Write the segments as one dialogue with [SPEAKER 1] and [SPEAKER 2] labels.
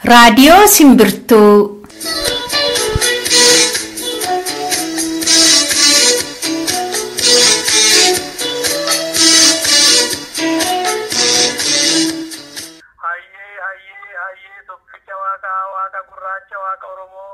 [SPEAKER 1] Raadiyoo Simbirtuu.
[SPEAKER 2] Hayyee hayyee hayyee, tokkicha Waaqaa, Waaqa gurraacha, Waaqa Oromoo,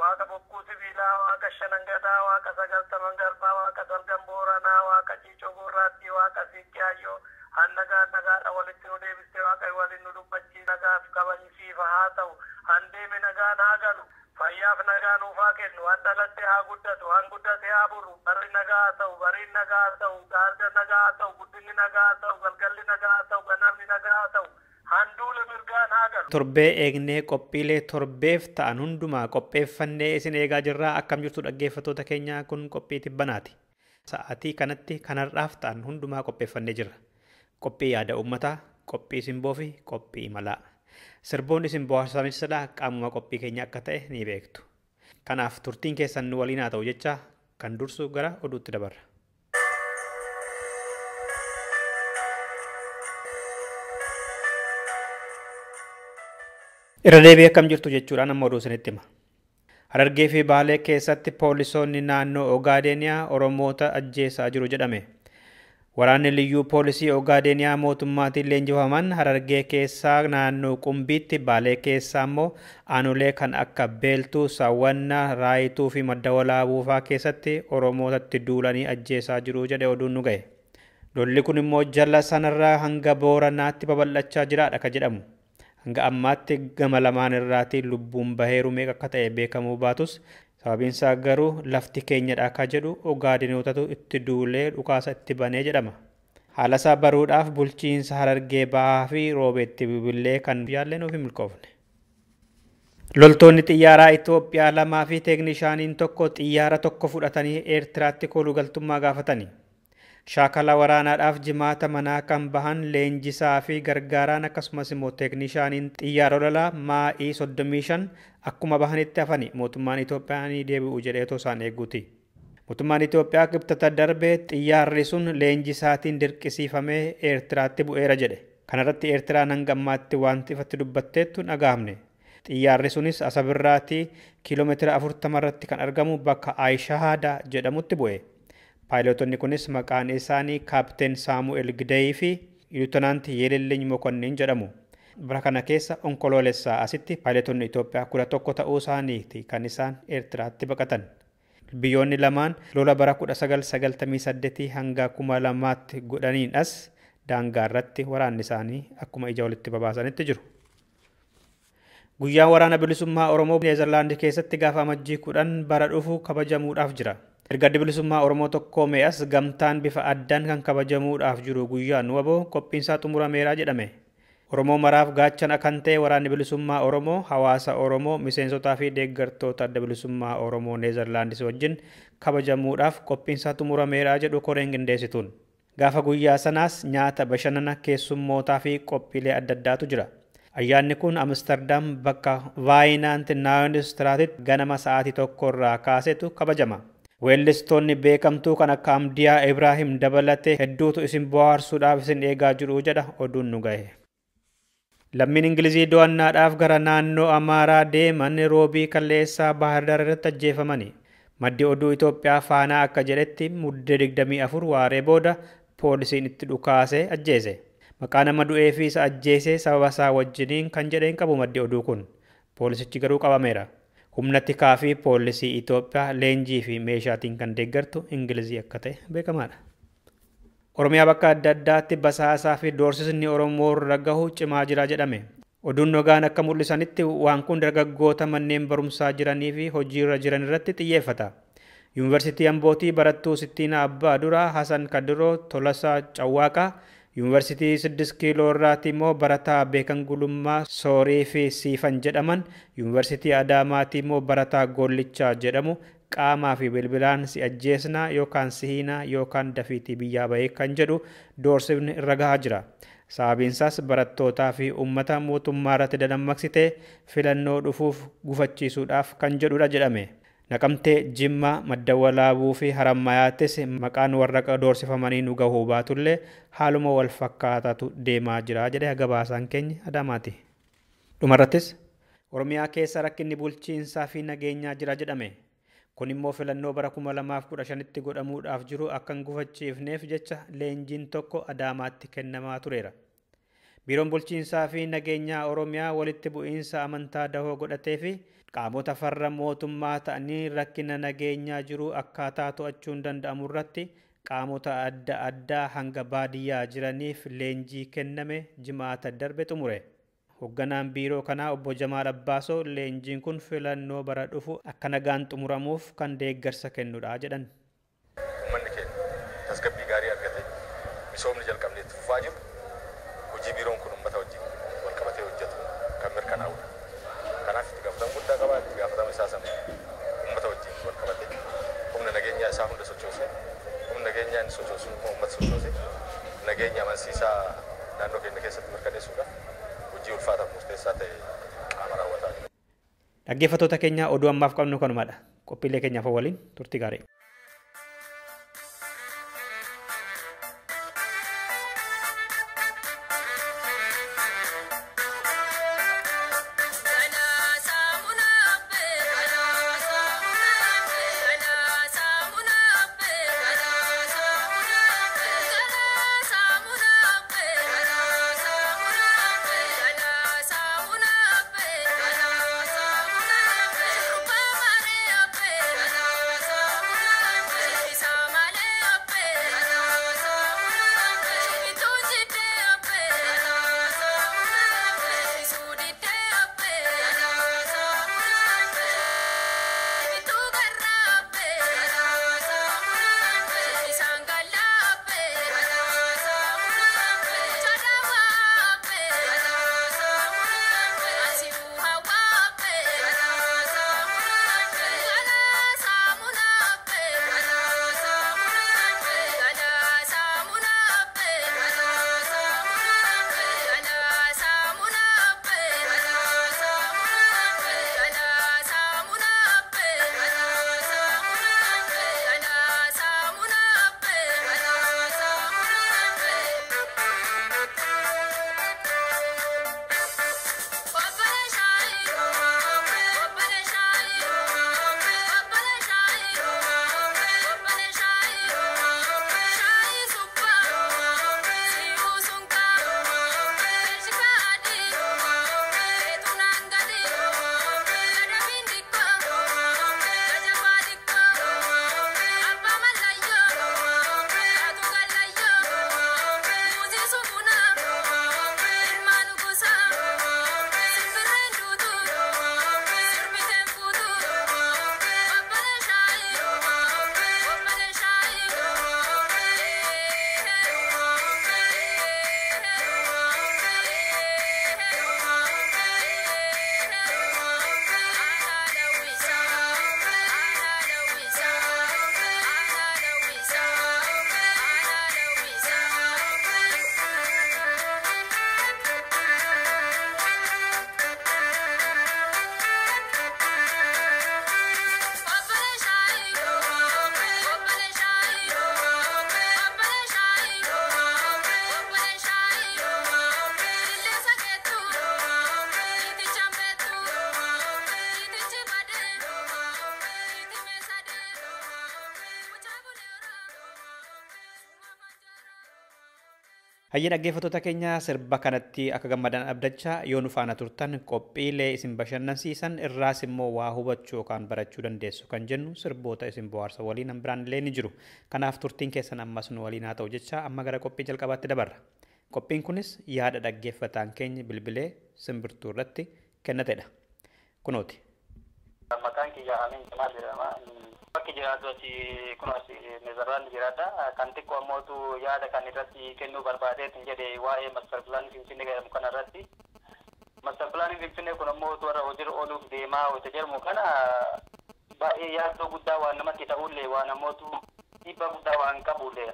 [SPEAKER 2] Waaqa bokkuu sibiilaa, Waaqa shanangadaa, Waaqa sagaltaman garbaa, Waaqa salgan booranaa, Waaqa ciicoo gurraattii, Waaqa siiqqee hayyoo, hannagaa nagaadha walitti nu deebistee, Waaqa waliin nu dubbachii, nagaaf kabajisiifa haa ta'u, handeeme nagaan haa galu, fayyaaf nagaa nuufaa kennu, han dhalatte haa guddatu, han guddate haa buru, barri nagaa haa ta'u, bariin nagaa haa ta'u, gaarda nagaa haa ta'u, guddinni nagaa haa ta'u, galgalli nagaa haa ta'u, ganamni nagaa haa ta'u, handuula mirgaan haa galu.
[SPEAKER 3] Torbee eegnee qophiilee torbeef ta'an hundumaa qopheeffannee isin eegaa jirraa. Akkam jirtu dhaggeeffattoota keenyaa? Kun qophii tibbanaati. Sa'aatii kanatti kanarraaf ta'an hundumaa qopheeffannee jirra. Qophii yaada uummataa, qophii simboo fi qophii imalaa. Sirboonni isin bohaarsanis silaa qaamuma qophii keenya akka ta'e ni beektu. Kanaaf turtiin keessan nu waliin haa ta'u jecha kan dursu gara oduutti dabarra. Irra deebi'ee akkam jirtu jechuudhaan amma oduu isinitti hima. Harargee fi Baalee keessatti poolisoonni naannoo Ogaadeniyaa Oromoota ajjeesaa jiru jedhame. Waraanni liyyuu poolisii Ogaadeniyaa mootummaatiin leenjifaman Harargee keessaa naannoo Qumbiitti, Baalee keessaa immoo aanolee kan akka Beeltuu, Saawwannaa, Raayituu fi Madda Walaabuu fa'aa keessatti Oromootatti duulanii ajjeesaa jiru jedhe oduun nu ga'e. Lolli kun immoo jala sanarraa hanga Booranaatti babal'achaa jiraadha ka jedhamu. Hanga ammaatti gama lamaan irraatii lubbuun baheeru meeqa akka ta'e beekamuu baatus, sababiin isaa garuu lafti keenyadha akka jedhu Ogaadenootatu itti duulee dhukaasa itti banee jedhama. Haala isaa baruudhaaf bulchiinsa Harargee Bahaa fi Roobeetti bilbilee kan yaallee nuuf hin milkoofne. Loltoonni xiyyaaraa Itoophiyaa 2 fi teeknishaaniin tokko xiyyaara tokko fudhatanii Eertiraatti koolugaltummaa gaafatani. Shaakala waraanaadhaaf jimaata manaa kan bahan leenjisaa fi gargaaraan akkasumas immoo teeknishaaniin xiyyaara lolaa maa'ii 35 akkuma bahanitti hafani mootummaan Itoophiyaa ni deebi'u jedhee otoo isaan eeguuti. Mootummaan Itoophiyaa kibxata darbe xiyyaarri sun leenjisaatiin dirqisiifamee Eertiraatti bu'eera jedhe. Kanarratti Eertiraan hanga ammaatti wanti ifatti dubbatteettu hin dhaga'amne. Xiyyaarri sunis Asabirraatii kiiloomeetira 40 irratti kan argamu bakka Aayishahaada jedhamutti bu'e. Paayilotonni kunis maqaan isaanii Kaapteen Saamu'eel Gidayii fi Lieutenant Yeeleleny Mokonnin jedhamu. Bara kana keessa onkoloolessaa asitti paayilotonni Itoophiyaa 11 ta'uu isaaniiti kan isaan Eertiraatti baqatan. Biyyoonni lamaan lola bara 1998 hanga 2000tti godhaniin as daangaa irratti waraanni isaanii akkuma ija walitti babaasanitti jiru. Guyyaan waraana bilisummaa Oromoo Neezerlaandii keessatti gaafa amajjii 10 bara dhufu kabajamuudhaaf jira. Erga adda bilisummaa Oromoo tokkoomee as gamtaan bifa addaan kan kabajamuudhaaf jiru guyyaan waboo qophiinsaa xumurameeraa jedhame. Oromoo maraaf gaachana kan ta'e waraanni bilisummaa Oromoo hawaasa Oromoo miseensotaa fi deeggartoota adda bilisummaa Oromoo Neezerlaandis wajjin kabajamuudhaaf qophiinsaa xumurameeraa jedhu koreen qindeessituun. Gaafa guyyaa sanaas nyaata, bashannana, keessummootaa fi qophiilee adda addaatu jira. Ayyaanni kun Amsterdam bakka Vaayinaant Naayonistiraatitti ganama sa'aatii 1 irraa kaasetu kabajama. Weellistoonni beekamtuu kan akka Amdiyaa Ibraahim dabalatee hedduutu isin bohaarsuudhaaf isin eegaa jiru jedha oduun nu gahe. Lammiin Ingilizii do'annaadhaaf gara naannoo Amaaraa deeman roobii kalleessaa Baahir Daar irratti ajjeefamani. Maddi oduu Itoophiyaa Faanaa akka jedhetti muddee 24 waaree booda poolisiin itti dhukaasee ajjeese. Maqaa nama du'ee fi isa ajjeese sababa isaa wajjiniin kan jedheen qabu maddi oduu kun. Poolisichi garuu qabameera. Humna tikaa fi poolisii Itoophiyaa leenjii fi meeshaatiin kan deeggartu Ingilizii akka ta'e beekamaadha. Oromiyaa bakka adda addaatti basaasaa fi doorsisni Oromoo irra gahu cimaa jira jedhame. Oduun nagaan akka mul'isanitti waan kun dargaggoota manneen barumsaa jiranii fi hojiirra jiran irratti xiyyeeffata. Yuunivarsiitii Ambootii barattuu Sittiinaa Abbaa Duraa, Hasan Kadiroo, Tolasaa Cawwaaqaa, Yuunivarsiitii 6 kiiloo irraati immoo barataa Beekan Gulummaa, Soorii fi Siifan jedhaman, Yuunivarsiitii Adaamaati immoo barataa Gollichaa jedhamu qaamaa fi bilbilaan si ajjeesnaa yookaan si hiinaa yookaan dafiitii biyyaa bahee kan jedhu doorsifni irra gahaa jira. Sababiin isaas barattootaa fi uummata mootummaa irratti dadammaqsitee filannoo dhufuuf gufachiisuudhaaf kan jedhudha jedhame. Naqamtee, Jimmaa, Madda Walaabuu fi Harammayaattis maqaan warra doorsifamanii nu gahuu baatullee haaluma wal fakkaataatu deemaa jira jedhe gabaasaan keenya Adaamaati. Dhumarrattis Oromiyaa keessa rakkinni bulchiinsaa fi nageenyaa jira jedhame. Kun immoo filannoo bara 2015tti godhamuudhaaf jiru akka hin gufachiifneef jecha leenjiin tokko Adaamaatti kennamaa tureera. Biiroon bulchiinsaa fi nageenyaa Oromiyaa walitti bu'iinsa amantaa dahoo godhatee fi qaamota farra mootummaa ta'anii rakkina nageenyaa jiru akkaataa to'achuun danda'amu irratti qaamota adda addaa hanga baadiyyaa jiraniif leenjii kenname jimaata darbe xumure. Hoogganaan biiroo kanaa obbo Jamaal Abbaasoo leenjiin kun filannoo bara dhufu akka nagaan xumuramuuf kan deeggarsa kennudha jedhan.
[SPEAKER 4] Uummanni keenya tasgabbii gaarii argate misoomni jalqabnee itti fufaa jiru hojii biiroon kun uummata wajjin wal qabatee hojjetu kan mirkanaa'udha. Kanaaf itti gaafatama guddaa qaba. Itti gaafatama isaa sana uummata wajjin wal qabatee humna nageenyaa isaa hunda sochoosee humna nageenyaa inni sochoosu immoo uummata sochoosee nageenya amansiisaa naannoo keenya keessatti mirkaneessuudhaaf hojii ulfaataaf murteessaa ta'e qaama raawwataa jira.
[SPEAKER 3] Dhaggeeffattoota keenya oduu ammaaf qabnu kanumadha. Qophiilee keenyaaf waliin turtii gaarii. Hayyee dhaggeeffattoota keenya sirba kanatti akka gammadan abdachaa yoo nu faana turtan qophiilee isin bashannansiisan irraas immoo waa hubachuu yookaan barachuu dandeessu kan jennu sirboota isin bohaarsa waliin biraan illee ni jiru. Kanaaf turtiin keessan ammas nu waliin haa ta'u jecha amma gara qophii jalqabaatti dabarra. Qophiin kunis yaada dhaggeeffataan keenya bilbilee simbirtuu irratti kennatedha. Kunooti.
[SPEAKER 5] Maqaan kiyya Amin Jamaal jedhama. Bakki jiraatu asii kun asii Neezerlaand jiraata. Kan xiqqoo ammootu yaada kan irratti kennuu barbaadeetin jedhe waa'ee master pilaanii Finfinnee jedhamu kana irratti. Master pilaanii Finfinnee kun ammootu warra hojiirra ooluuf deemaa hojii jedhamu kana baay'ee yaaddoo guddaa waan namatti ta'ullee waan ammootu dhiibbaa guddaa waan qabullee.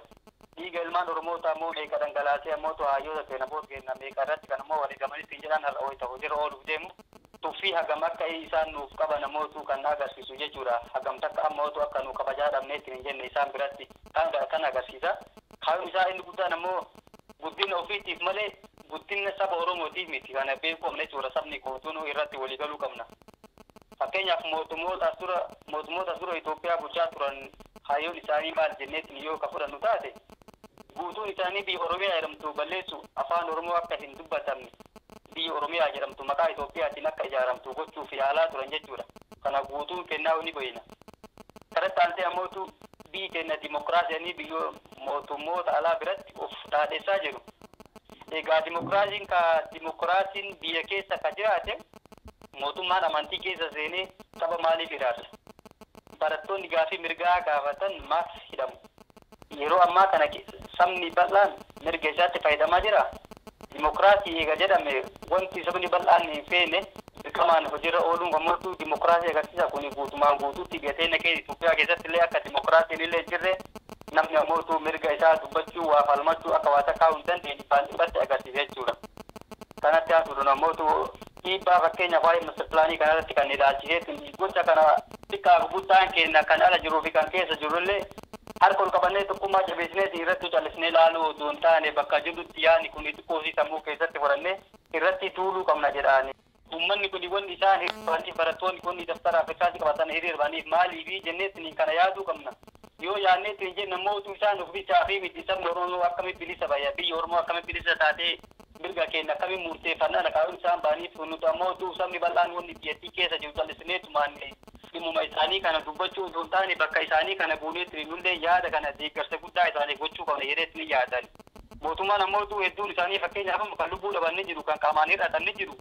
[SPEAKER 5] Dhiiga ilmaan Oromoota ammoo meeqa dhangalaasee ammootu hayyoota seena boodgeenna meeqa irratti kan ammoo wareegamanitti hin jedhan har'a hojiirra ooluuf deemu. Tuffii hagam akka isaan nuuf qaban ammootu kan agarsiisu jechuudha. Hagam takka ammootu akka nu kabajaa dhabneetti hin jenne isaan biratti kan agarsiisa. Kaayyoon isaa inni guddaan ammoo guddina ofiitiif malee Guddina saba Oromootiif miti kana beekuu qabna jechuudha. Sabni guutuun irratti waliigaluu qabna. Fakkeenyaaf mootummoota dura Itoophiyaa bulchaa turan kaayyoon isaanii maal jenneetiin yoo ka fudhannu taate guutuun isaanii biyya Oromiyaa jedhamtu balleessu, afaan Oromoo akka hin dubbatamne, biyya Oromiyaa jedhamtu maqaa Itoophiyaatiin akka ijaaramtu gochuuf yaalaa turan jechuudha. Kana guutuun kennaa ni beekna. Kanatti aansee ammootu biyyi keenya dimokiraasiin biyya mootummoota alaa biratti of dhaadheessaa jiru. Egaa dimokiraasiin biyya keessa ka jiraate mootummaan amantii keessa seenee saba maaliif hiraata? Barattoonni gaafii mirgaa gaafatan maaf hidhamu? Yeroo ammaa kana sabni bal'aan mirga isaatti fayyadamaa jira. Dimokiraasii eega jedhame wanti sabni bal'aan hin feene dirqamaan hojiirra ooluun gammachuu dimokiraasii agarsiisa. Kun guutumaan guutuutti biyya teenya keessa Itoophiyaa keessatti illee akka dimokiraasiin illee jirre namni ammootu mirga isaa dubbachuu waa falmachuu akka waa takkaa hin dandeenye dhibbaan dhibbatti agarsiisa jechuudha. Kanatti haasuudhaan ammootu dhiibbaa fakkeenyaaf waa'ee master pilaanii kanarratti kan ilaalchisee gocha kana xiqqaaf guddaan keenya kan ala jiruu fi kan keessa jirullee harka ol qabannee tokkummaa jabeessinee irratti callisnee ilaaluu osoo hin taane bakka jirrutti yaadni kun xiqqoosii sammuu keessatti fudhannee irratti tuuluu qabna jedhaani. Uummanni kun wanni isaan hiriiranii barattoonni kun daftara Afrikaatti qabatan hiriiraniif maaliifi jenneetiin kana yaaduu qabna. Yoo yaadneetiin jenne mootuu isaan of bichaa fi miti sabni Oromoo akkamitti bilisa baya, biyya Oromoo akkamitti bilisa taatee mirga keenya akkamiin murteeffannaa dhaqaa'uun isaan ba'aniif nuti ammoo sabni bal'aan wanni biyyattii keessa jiru callisnee tumaanne dhimmuma isaanii kana dubbachuu osoo hin taane bakka isaanii kana buuneetti nullee yaada kana deeggarsa guddaa isaanii gochuu qabna jedheetti ni yaadan. Mootummaan ammoo hedduun isaanii fakkeenyaaf kan lubbuu dhaban ni jiru, kan qaamaan hir'atan ni jiru.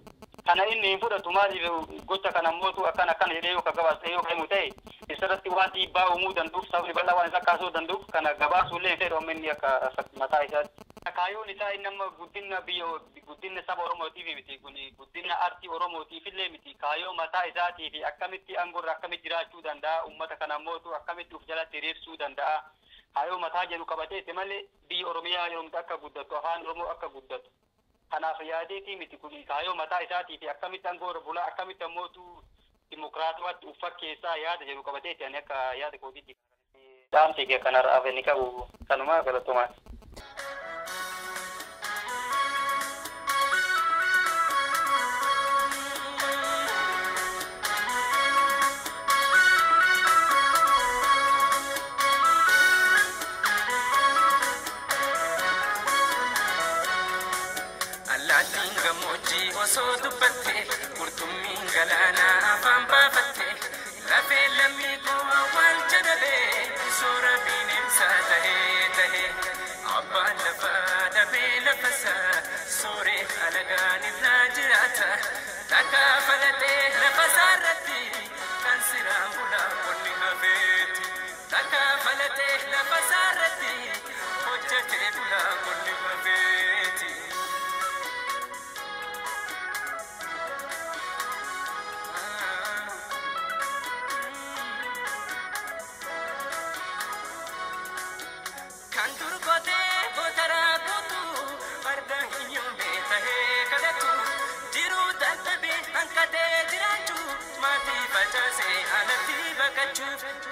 [SPEAKER 5] Kana inni hin fudhatu maaliif gocha kana ammoo akkana akkana jedhee yoo gabaasee yoo himu ta'e isarratti waan dhiibbaa uumuu danda'uuf sabni bal'aa waan isa kaasuu danda'uuf kana gabaasuu illee hin fedhu amma inni akka mataa isaatti. Kaayyoon isaa inni amma guddina biyya guddina saba Oromootiif miti kun guddina aartii Oromootiif illee miti. Kaayyoo mataa isaatii fi akkamitti aangoorra akkamitti jiraachuu danda'a, uummata kana ammoo akkamitti of jalatti hiriirsuu danda'a. Kaayyoo mataa jedhu qabateeti malee biyya Oromiyaa jedhamtu akka guddattu, afaan Oromoo akka guddatu. Kanaaf yaadeetii miti kun kaayyoo mataa isaatii fi akkamitti aangoorra bulaa, akkamitti ammoo dimokiraatawatti of fakkeessaa yaada jedhu qabateeti ani akka yaada kootiitti. Dhaamsi kee kanarraa hafe ni qabu kanuma galatoomaa.
[SPEAKER 6] Allaattiin gammoojjii osoo dubbatte qurxummiin galaanaa afaan baafatte lafee lammii koo awwaalcha dhabee soora bineensaa tahee tahee abbaan lafaa dhabee lafasaa sooree alagaan irraa jiraata takkaa falatee lafasaa irratti kan siraan bulaa qonni hafeeti takkaa falatee lafasaa irratti hojjetee bulaa qonni hafeeti.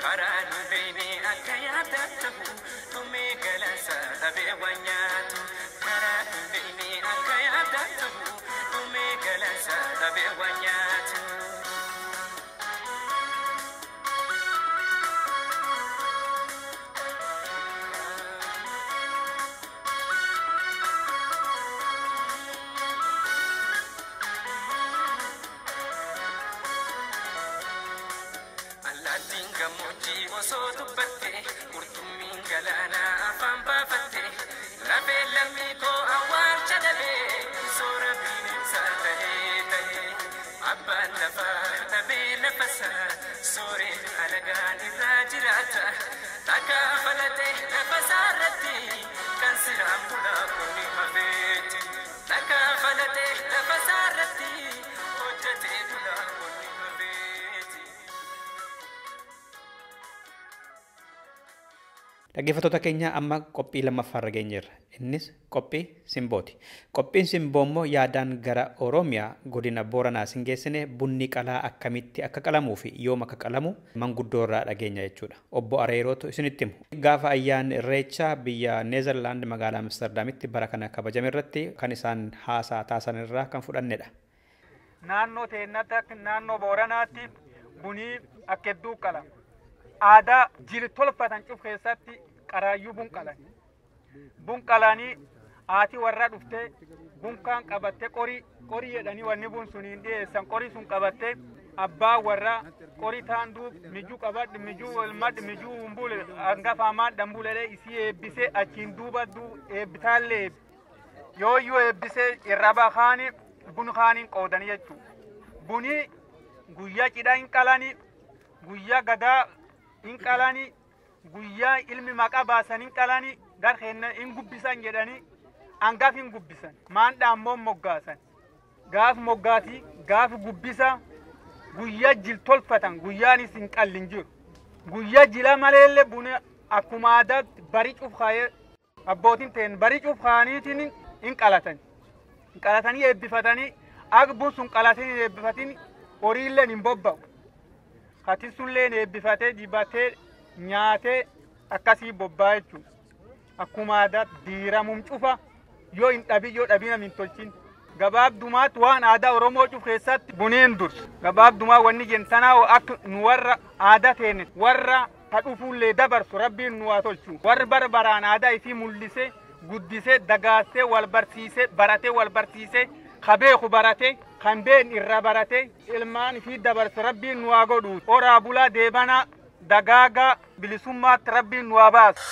[SPEAKER 6] Karaa nu beekne akka yaadatamu dhumee galaasaa dhabee waan nyaatu. Karaa nu beekne akka yaadatamu dhumee galaasaa dhabee waan nyaatu. Allaattiin gammoojjii osoo dubbatte qurxummiin galaanaa afaan baafatte lafee lammii koo awwaalcha dhabee soora bineensaa tahee tahee abbaan lafaa dhabee lafasaa sooree alagaan irraa jiraata takkaa falatee lafasaa irratti kan siraan bulaa qonni hafeeti takkaa falatee lafasaa irratti hojjetee bulaa qonni hafeeti.
[SPEAKER 3] Dhaggeeffattoota keenya amma qophii lammaffaarra geenyeerra. Innis qophii simbooti. Qophiin simboo immoo yaadaan gara Oromiyaa godina Booranaa sin geessine bunni qalaa akkamitti akka qalamuu fi yoom akka qalamu manguddoo irraa dhageenya jechuudha. Obbo Areerootu isinitti himu. Gaafa ayyaanni Irreechaa biyya Neezerlaand magaalaa Amsterdaamitti bara kana kabajame irratti kan isaan haasaa taasisan irraa kan fudhannedha.
[SPEAKER 7] Naannoo teennatti naannoo Booranaatti bunii akka hedduu qalama. Aadaa jili tolfatan cuf keessatti qaraayyuu bun qalan. Bun qalanii haati warra dhuftee bunkaan qabattee qorii qorii jedhanii wanni bun suniin dhiyeessan qorii sun qabattee abbaa warraa qorii taan duub mijuu qabadhu mijuu ilmadhu mijuu humbule hangafa maadhan bulelee isii eebbisee achiin duuba eebbitaallee yooyyuu eebbisee irra bakaanii bun kaaniin qoodanii jechuudha. Bunii guyyaa cidhaa hin qalanii guyyaa gadaa hin qalanii guyyaa ilmi maqaa baasan hin qalanii gar hin gubbisan jedhanii hangaaf hin gubbisan maandhaa ammoo moggaasan gaaf moggaatii gaaf gubbisa guyyaa jil tolfatan guyyaanis hin qallin jiru guyyaa jila maleellee buna akkuma aadaatti barii cufkaayee abbootiin ta'een barii cufkaaniitiin hin qalatan hin qalatanii eebbifatanii akka bun sun qalatanii hin eebbifatin horiilleen hin bobba'u. Hatisulleen eebbifatee dibatee nyaatee akkasii bobba'aa jechuudha. Akkuma aadaatti diiramuun cufa yoo hin dhabin yoo dhabin hin tolchin. Gabaabdumaatti waan aadaa Oromoo cuf keessatti buniin dursu. Gabaabdumaa wanni jensanaa akka nu warra aadaa teenne warra ka dhufuullee dabarsu rabbiin nu haa tolchu. Warri barbaraan aadaa ifii mul'isee guddisee dagaagsee wal barsiisee baratee wal barsiisee ka beeku baratee kan been irra barate ilmaan fi dabarsu rabbiin nu haa godhu horaa bulaa deebanaa dagaagaa bilisummaatti rabbiin nu haa baasu.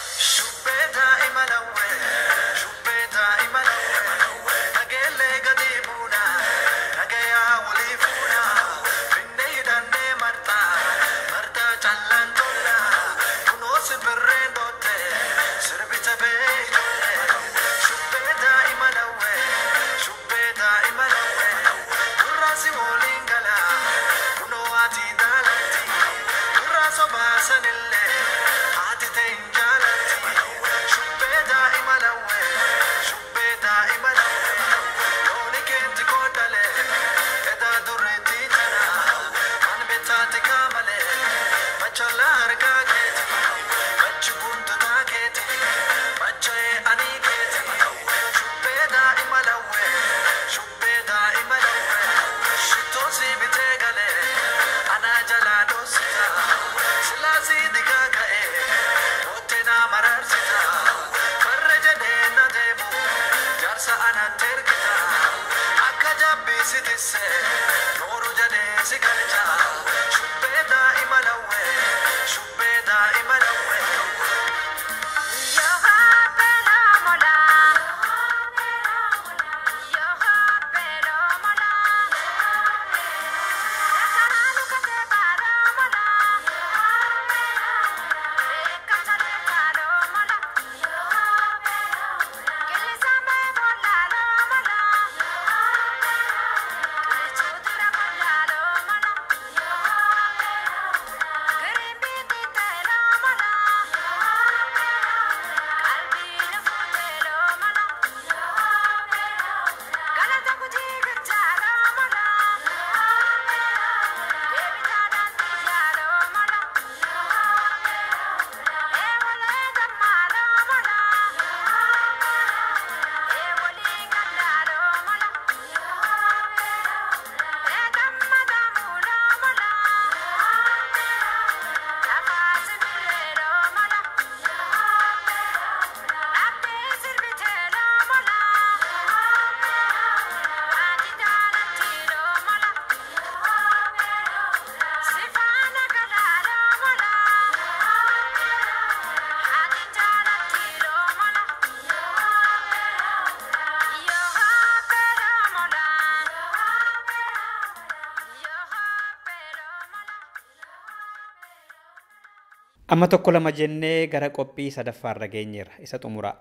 [SPEAKER 3] Amma tokko lama jennee gara qophii sadaffaarra geenyeerra isa xumuraa.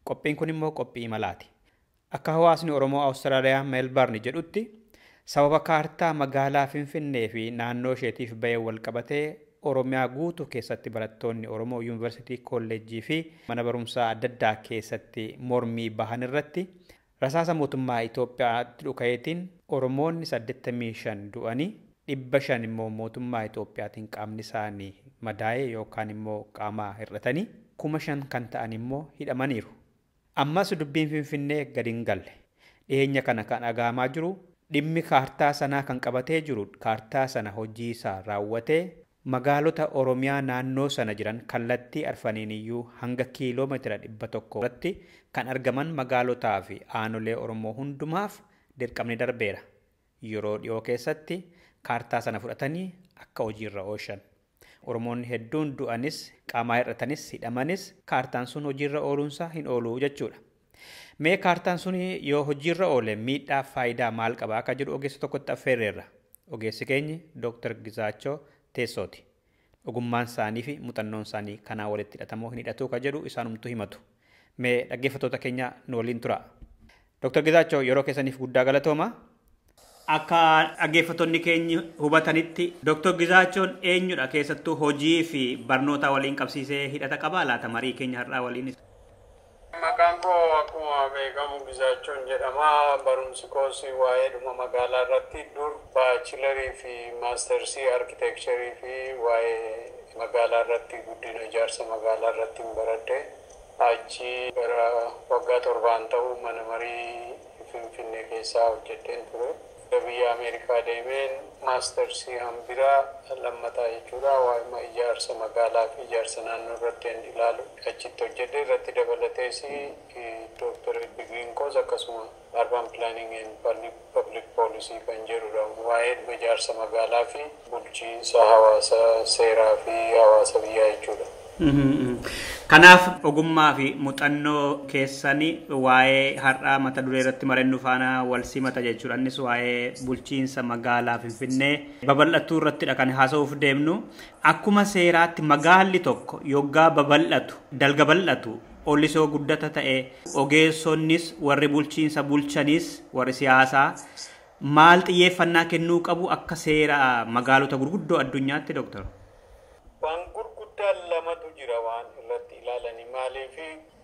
[SPEAKER 3] Qophiin kun immoo qophii imalaati. Akka hawaasni Oromoo Awustiraaliyaa Meelbarn jedhutti sababa kaartaa magaalaa Finfinnee fi naannoo isheetiif bahee wal qabatee Oromiyaa guutuu keessatti barattoonni Oromoo Yuunivarsiitii Kolleejjii fi mana barumsaa adda addaa keessatti mormii bahan irratti rasaasa mootummaa Itoophiyaatti dhuka'eetiin Oromoonni 85 du'anii 500 immoo mootummaa Itoophiyaatiin qaamni isaanii madaa'e yookaan immoo qaama hir'atanii 5,000 kan ta'an immoo hidhamaniiru. Ammas dubbiin Finfinnee gadi hin galle. Dhiyeenya kana kan dhaga'amaa jiru dhimmi kaartaa sanaa kan qabatee jiru kaartaa sana hojii isaa raawwatee magaalota Oromiyaa naannoo sana jiran kallattii arfaniin iyyuu hanga kiiloomeetira 100 irratti kan argaman magaalotaa fi aanolee Oromoo hundumaaf dirqamni darbeera. Yeroo dhiyoo keessatti kaartaa sana fudhatanii akka hojiirra oolchan. Oromoonni hedduun du'anis qaamaa hir'atanis hidhamanis kaartaan sun hojiirra ooluunsaa hin oolu jechuudha. Mee kaartaan sun yoo hojiirra oole miidhaa faayidaa maal qaba akka jedhu ogeessa tokkotti affeerreerra. Ogeessi keenyi Dr. Gizaachoo Teessooti. Ogummaan isaanii fi muuxannoon isaanii kanaa walitti hidhatamoo hin hidhatu ka jedhu isaanumtuu himatu. Mee dhaggeeffattoota keenya nu waliin tura. Dr. Gizaachoo yeroo keessaniif guddaa galatooma. Akka dhaggeeffattoonni keenya hubatanitti Dr. Gizaachoon eenyudha keessattuu hojii fi barnoota waliin qabsiisee hidhata qabaa laata marii keenya har'aa waliin?
[SPEAKER 8] Maqaan koo akkuma beekamu Gizaachoon jedhama. Barumsi koos waa'ee dhuma magaalaa irratti dur baachilarii fi maastersii arkiteekcharii fi waa'ee magaalaa irratti guddina ijaarsa magaalaa irratti hin baradhe. Achi gara waggaa 7 ta'uu mana marii Finfinnee keessaa hojjedheen ture. Biyya Ameerikaa deemeen maastersii hambiraa lammataa jechuudha. Waa'ee ijaarsa magaalaa fi ijaarsa naannoo irratti ilaalu achitti hojjedhe. Irratti dabalatees dooktareet digiriin koos akkasuma urban planning and public policy kan jedhudha. Waa'ee ijaarsa magaalaa fi bulchiinsa hawaasa seeraa fi hawaasa biyyaa jechuudha.
[SPEAKER 3] Kanaaf ogummaa fi muuxannoo keessanii waa'ee har'aa mata duree irratti marennu faana wal simata jechuudha. Innis waa'ee bulchiinsa magaalaa Finfinnee babal'atuu irrattidha kan haasa'uuf deemnu. Akkuma seeraatti magaalli tokko yoggaa babal'atu, dalga bal'atu, ollisoo guddata ta'e ogeessonnis warri bulchiinsa bulchanis warri siyaasaa maal xiyyeeffannaa kennuu qabu akka seera magaalota gurguddoo addunyaatti Dooktar?
[SPEAKER 8] Waan gurguddaan lamatu jira waan irratti ilaalanii maaliif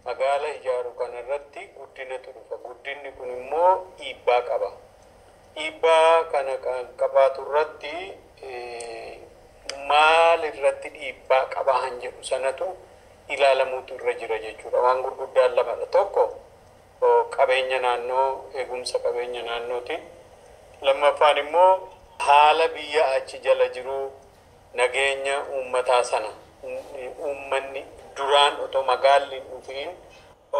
[SPEAKER 8] magaala ijaaru kana irratti guddinatu dhufa. Guddinni kun immoo dhiibbaa qaba. Dhiibbaa kana kan qabaatu irratti maal irratti dhiibbaa qaba han jedhu sanatu ilaalamuutu irra jira jechuudha. Waan gurguddaan lamadha. Tokko qabeenya naannoo, eegumsa qabeenya naannooti. Lammaffaan immoo haala biyya achi jala jiru nageenya uummataa sana. Uummanni duraan otoo magaalli hin dhufiin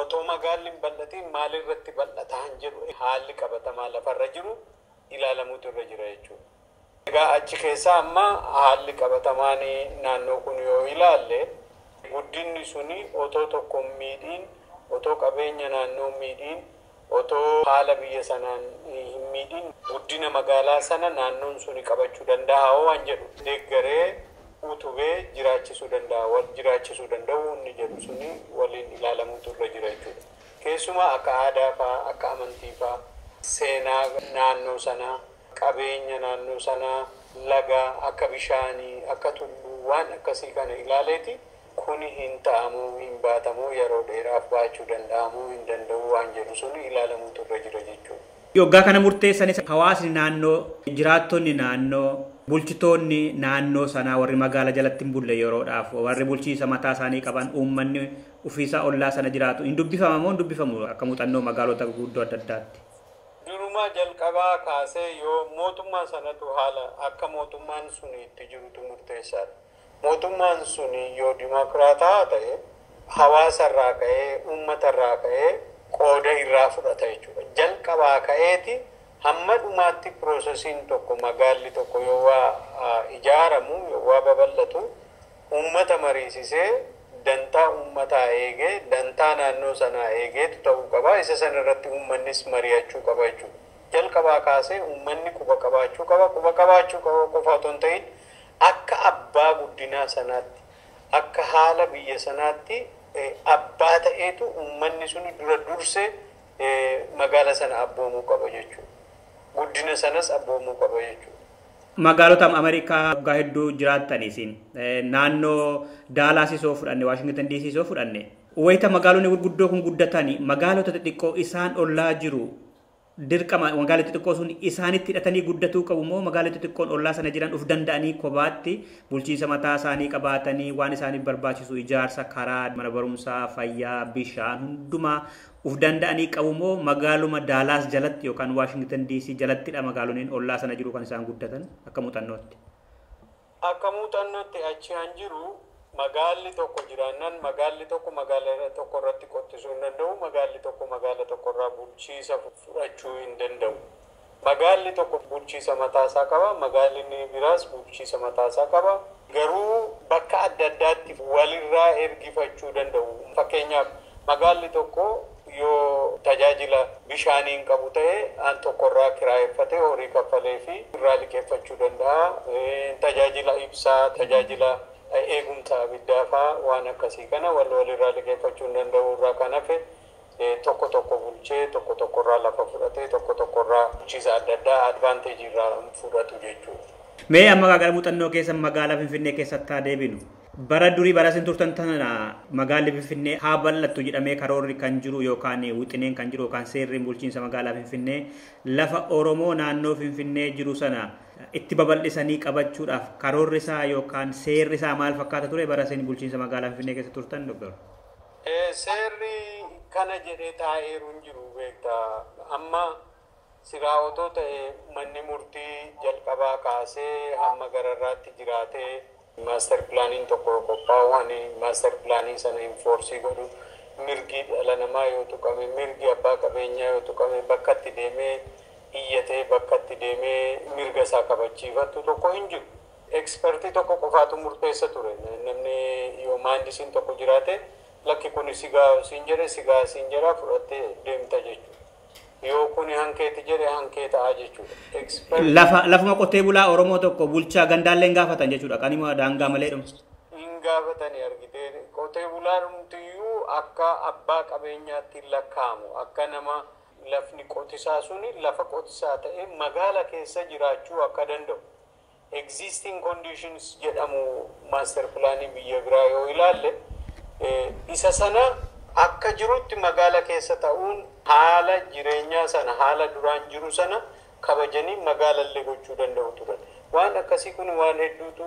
[SPEAKER 8] otoo magaalli hin bal'atiin maal irratti bal'ataa hin jedhu haalli qabatamaa lafarra jiru ilaalamuutu irra jira jechuudha. Egaa achi keessaa amma haalli qabatamaan naannoo kun yoo ilaalle guddinni suni otoo tokko hin miidhiin, otoo qabeenya naannoo hin miidhiin, otoo haala biyya sanaan hin miidhiin guddina magaalaa sana naannoon suni qabachuu danda'a waan jedhu deeggaree utubee jiraachisuu danda'a, wal jiraachisuu danda'u inni jedhu suni waliin ilaalamuutu irra jira jechuudha. Keessumaa akka aadaa fa'aa, akka amantii fa'aa, seenaa naannoo sanaa, qabeenya naannoo sanaa, laga akka bishaanii, akka tulluu waan akkasii kana ilaaleeti kuni hin ta'amuu, hin baatamuu, yeroo dheeraaf baachuu danda'amuu, hin danda'u waan jedhu suni ilaalamuutu irra jira jechuudha.
[SPEAKER 3] Yoggaa kana murteessanis hawaasni naannoo, jiraattonni naannoo, bulchitoonni naannoo sanaa warri magaala jalatti hin bulle yeroodhaaf warri bulchiinsa mataa isaanii qaban uummanni ofiisaa ollaa sana jiraatu hin dubbifama moo hin dubbifamu akka muuxannoo magaalota guguddoo adda addaatti?
[SPEAKER 8] Durumaa jalqabaa kaasee yoo mootummaa sanatu haala akka mootummaan sun itti jirutu murteessaadha. Mootummaan sun yoo dimokiraataa ta'e hawaasarraa ka'ee uummatarraa ka'ee qooda irraa fudhata jechuudha. Jalqabaa ka'eeti hamma dhumaatti piroosesiin tokko magaalli tokko yoo waa ijaaramu yoo waa babal'atu uummata mariisisee dantaa uummataa eegee dantaa naannoo sanaa eegeetu ta'uu qaba. Isa sana irratti uummannis mari'achuu qaba jechuudha. Jalqabaa kaasee uummanni quba qabaachuu qaba. Quba qabaachuu qaba qofa otoo hin ta'in akka abbaa guddinaa sanaatti akka haala biyya sanaatti abbaa ta'eetu uummanni suni dura dursee magaala sana abboomuu qaba jechuudha. Guddina sanas abboomuu qaba jechuudha.
[SPEAKER 3] Magaalota Ameerikaa waggaa hedduu jiraattan isin naannoo Daalaas soo fudhanne, Waashingtan DC soo fudhanne, wayita magaalonni gurguddoo kun guddatani magaalota xixiqqoo isaan ollaa jiru dirqama magaalota xixiqqoo sun isaanitti hidhatanii guddatuu qabu moo magaalota xixiqqoon ollaa sana jiran uf danda'anii kophaatti bulchiinsa mataa isaanii qabaatanii waan isaaniif barbaachisu ijaarsa karaa, mana barumsaa, fayyaa, bishaan hundumaa uf danda'anii qabu moo magaaluma Daalaas jalatti yookaan Waashingtan DC jalattidha magaalonni ollaa sana jiru kan isaan guddatan akka muuxannootti?
[SPEAKER 8] Akka muuxannootti achi han jiru magaalli tokko jiraannaan magaalli tokko magaala tokko irratti qottisuu hin danda'u, magaalli tokko magaala tokko irraa bulchiisa fudhachuu hin danda'u. Magaalli tokko bulchiisa mataasaa qaba, magaalli inni biraas bulchiisa mataasaa qaba. Garuu bakka adda addaatti walirraa ergifachuu danda'u. Fakkeenyaaf, magaalli tokko yoo tajaajila bishaanii hin qabu ta'e, an tokkorraa kiraayeffatee horii kaffalee fi irraa liqeeffachuu danda'a. Tajaajila ibsaa, tajaajila eegumsa abiddaa fa'aa waan akkasii kana wal walirraa liqeeffachuu hin danda'u. Irraa kan hafe tokko tokko bulchee, tokko tokkorraa lafa fudhatee, tokko tokkorraa bulchiisa adda addaa advantage irraa fudhatu jechuudha.
[SPEAKER 3] Mee amma gara muuxannoo keessa magaalaa Finfinnee keessatti haa deebinu. Bara durii bara isin turtan tana magaalli Finfinnee haa bal'attu jedhamee karoorri kan jiru yookaan wixineen kan jiru yookaan seerri bulchiinsa magaalaa Finfinnee lafa Oromoo naannoo Finfinnee jiru sana itti babal'isanii qabachuudhaaf karoorri isaa yookaan seerri isaa maal fakkaata ture bara isin bulchiinsa magaalaa Finfinnee keessa turtan, Doktor?
[SPEAKER 8] Seerri kana jedhee taa'eeru hin jiru, beektaa. Amma silaa otoo ta'e manni murtii jalqabaa kaasee hamma gararraatti jiraatee master planiin tokko qophaa'u, ani master planii sana enforce godhu, mirgi dhala namaa yoo tuqame, mirgi abbaa qabeenyaa yoo tuqame, bakka itti deemee iyyatee, bakka itti deemee mirga isaa kabachiifatu tokko hin jiru. Expertii tokko qofaatu murteessa ture. Namni yoo maandisiin tokko jiraate, lakki kun sigaa siin jedhe, sigaa siin jedha, fudhattee deemta jechuudha. Yoo kuni hankeeti jedhe, hankee ta'a jechuudha.
[SPEAKER 3] Lafa lafuma qotee bulaa Oromoo tokko bulchaa gandaallee hin gaafatan jechuudha. Kanima daangaa malee dhumu.
[SPEAKER 8] Hin gaafatanii, argitee, qotee bulaan hundumtiyyuu akka abbaa qabeenyaatti lakkaa'amu, akka nama lafni qotisaa suni lafa qotisaa ta'e magaala keessa jiraachuu akka danda'u. Existing conditions jedhamu master planii biyya biraa yoo ilaalle, isa sana akka jirutti magaala keessa ta'uun haala jireenyaa sana, haala duraan jiru sana kabajanii magaalallee gochuu danda'u turan. Waan akkasii kun waan hedduutu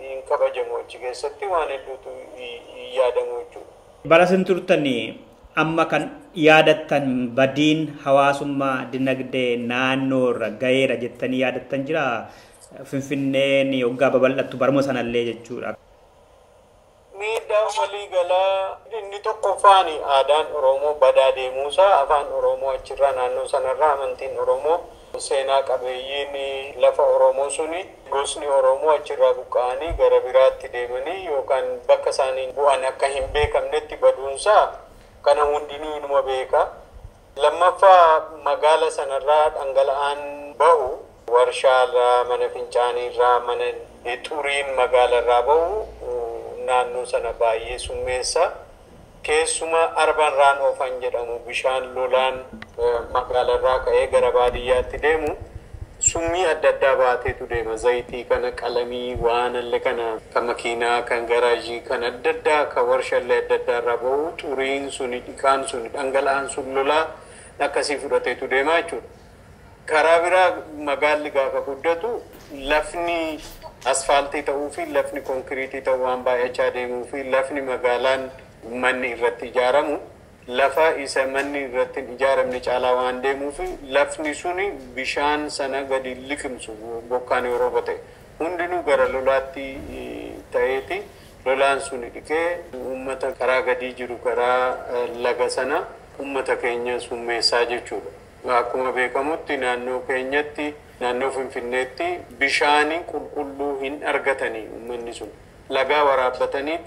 [SPEAKER 8] hin kabajamu achi keessatti, waan hedduutu hin yaadamu jechuudha.
[SPEAKER 3] Bara isin turtanii amma kan yaadattan badiin hawaasummaa dinagdee naannoo irra gaheera jettanii yaadattan jira, Finfinneen yoggaa babal'attu baruma sanallee jechuudha?
[SPEAKER 8] Miidhaa waliigalaa inni tokkoffaan aadaan Oromoo badaa deemuusaa, afaan Oromoo achirraa, naannoo sanarraa, amantiin Oromoo, seenaa qabeeyyiin lafa Oromoo suni, gosni Oromoo achirraa buqqa'anii gara biraatti deemanii yookaan bakka isaanii bu'an akka hin beekamnetti baduunsaa kana hundinuu inuma beeka. Lammaffaa, magaala sanarraa dhangala'aan bahu, warshaarraa, mana fincaaniirraa, mana xuriin magaalarraa bahu naannoo sana baay'ee summeessa. Keessuma urban runoff an jedhamu, bishaan lolaan magaalarraa ka'ee gara baadiyyaatti deemu summii adda addaa baateetu deema. Zayitii kana, qalamii, waan alle kana, kan makiinaa, kan garaajii, kan adda addaa, kan warshaalee adda addaa irraa bahu, xuriin suni, dhiqaan suni, dhangala'aan sun lolaa akkasii fudhateetu deema jechuudha. Karaa biraa magaalli gaafa guddatu lafni asfaaltii ta'uu fi lafni konkiriitii ta'uu waan baay'achaa deemuu fi lafni magaalaan manni irratti ijaaramu lafa isa manni irratti hin ijaaramne caalaa waan deemuuf, lafni suni bishaan sana gadi liqimsu. Bokkaan yeroo ta'e hundinuu gara lolaatti ta'eeti lolaan suni dhiqee uummata karaa gadii jiru, karaa laga sana uummata keenya summeessaa jechuudha. Akkuma beekamutti naannoo keenyatti, naannoo Finfinneetti bishaanii qulqulluu hin argatanii. Uummanni sun lagaa waraabbatanii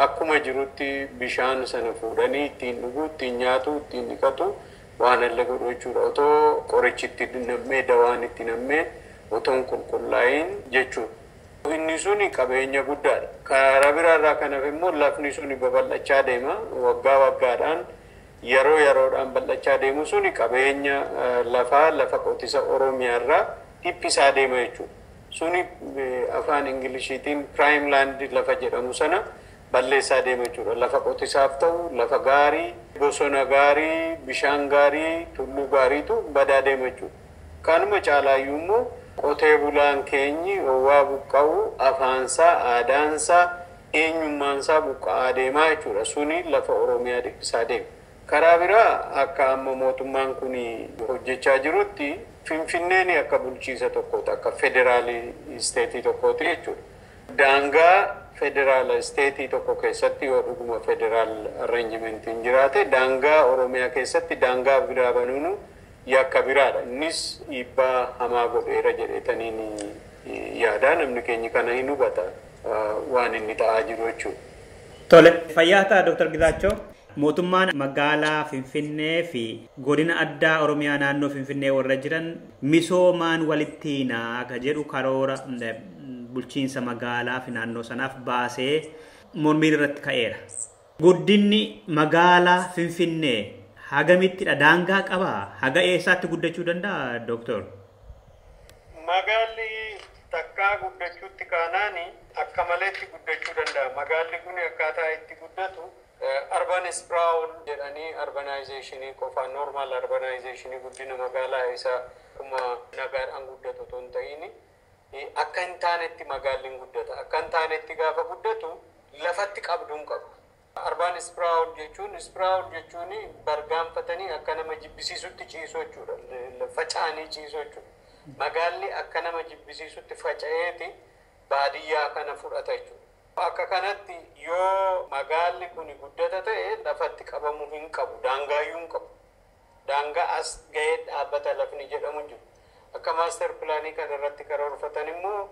[SPEAKER 8] akkuma jirutti bishaan sana fuudhanii ittiin dhuguu, ittiin nyaatu, ittiin dhiqatu, waan alla godhu jechuudha. Otoo qorichi itti nammee, dawaan itti nammee, otoo hin qulqullaa'in jechuudha. Inni suni qabeenya guddaadha. Karaa biraarraa kanaaf immoo lafni suni babal'achaa deema. Waggaa waggaadhaan, yeroo yeroodhaan bal'achaa deemu suni qabeenya lafaa, lafa qotisa Oromiyaarraa dhiphisaa deema jechuudha. Suni afaan Ingiliishiitiin prime land lafa jedhamu sana balleessaa deema jechuudha. Lafa qotisaaf ta'u, lafa gaarii, bosona gaarii, bishaan gaarii, tulluu gaariitu badaa deema jechuudha. Kanuma caalaayyuu immoo qotee bulaan keenyi waa buqqa'u afaansaa, aadaansaa, eenyummaansaa buqqa'aa deemaa jechuudha. Suni lafa Oromiyaa dhiphisaa deema. Karaa biraa akka amma mootummaan kun hojjechaa jirutti Finfinneen akka bulchiisa tokkooti, akka federaalii isteetii tokkooti jechuudha. Daangaa federaala isteetii tokko keessatti yoo dhuguma federaal arranjimentiin jiraate daangaa Oromiyaa keessatti daangaa biraa banuunu yakka biraadha. Innis dhiibbaa hamaa godheera jedheetaniin yaada namni keenya kana hin hubata waan inni ta'aa jiru jechuudha.
[SPEAKER 3] Tole, fayyaa ta'a Dr. Gizaachoo. Mootummaan magaalaa Finfinnee fi godina addaa Oromiyaa naannoo Finfinnee warra jiran misoomaan walitti hidhaa ka jedhu karoora bulchiinsa magaalaa fi naannoo sanaaf baasee mormiin irratti ka'eera. Guddinni magaalaa Finfinnee hagamittidha? Daangaa qabaa? Haga eessaatti guddachuu danda'a Dooktor?
[SPEAKER 8] Magaalli takkaa guddachuutti kaanaani akka maleetti guddachuu danda'a. Magaalli kun akkaataa itti guddatu urban sprawl jedhanii urbanizationii qofaa normal urbanizationii guddina magaalaa isaa akkuma nagaadhaan guddatu otoo hin ta'in akka hin taanetti magaalli hin guddata. Akka hin taanetti gaafa guddatu lafatti qabduu hin qabu. Urban sprawl jechuun bargaanfatanii akka nama jibbisiisutti ciisuu jechuudha. Faca'anii ciisuu jechuudha. Magaalli akka nama jibbisiisutti faca'eeti baadiyyaa kana fudhata jechuudha. Akka kanatti yoo magaalli kun guddata ta'e lafatti qabamuu hin qabu, daangaayyuu hin qabu. Daangaa as ga'ee dhaabbata lafni jedhamu hin jiru. Akka maaster pilaanii kana irratti karoorfatan immoo